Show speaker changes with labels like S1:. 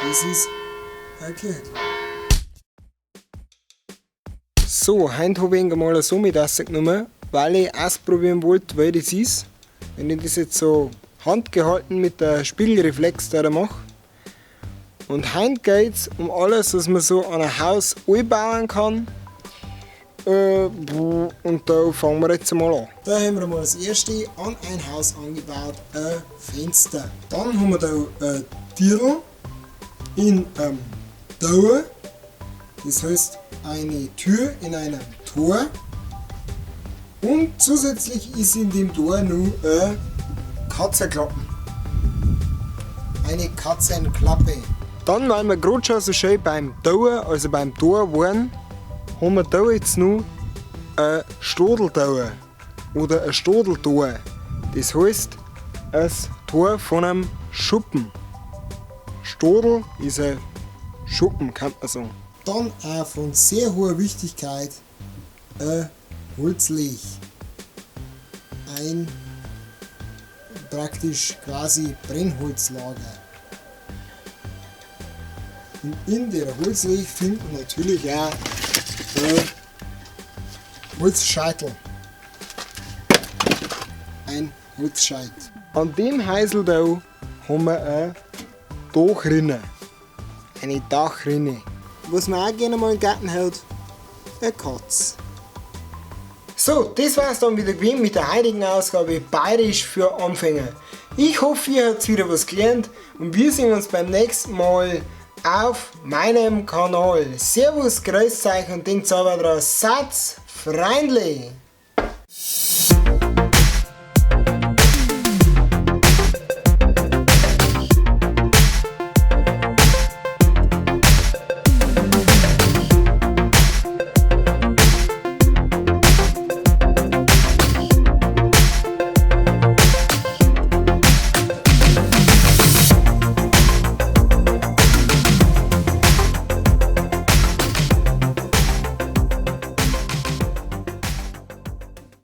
S1: Das ist eine Kirchglocke. So, heute habe ich einmal so mit rausgenommen, weil ich ausprobieren wollte, wie das ist. Wenn ich das jetzt so handgehalten mit der Spiegelreflex da mache. Und heute geht es um alles, was man so an ein Haus einbauen kann. Und da fangen wir jetzt mal an. Da haben wir mal das erste an ein Haus angebaut, ein Fenster. Dann haben wir da ein Tierl in einem Tor. Das heißt eine Tür in einem Tor. Und zusätzlich ist in dem Tor noch eine Katzenklappen. Eine Katzenklappe. Dann, weil wir gerade schon so schön beim Tor, also beim Tor waren, haben wir da jetzt noch ein Stodeltor oder ein Stodeltor. Das heißt, das Tor von einem Schuppen. Stodel ist ein Schuppen, kann man sagen. Dann auch von sehr hoher Wichtigkeit ein Holzlech. Ein praktisch quasi Brennholzlager. Und in der Holzlech finden natürlich auch ein Holzscheitel. Ein Holzscheit. An dem Häusl da haben wir eine Dachrinne. Eine Dachrinne. Was man auch gerne mal im Garten hat, eine Katz. So, das war's dann wieder gewesen mit der heutigen Ausgabe Bayerisch für Anfänger. Ich hoffe, ihr habt wieder was gelernt und wir sehen uns beim nächsten Mal auf meinem Kanal. Servus, grüßt euch und denkt aber dran, Satz freundlich!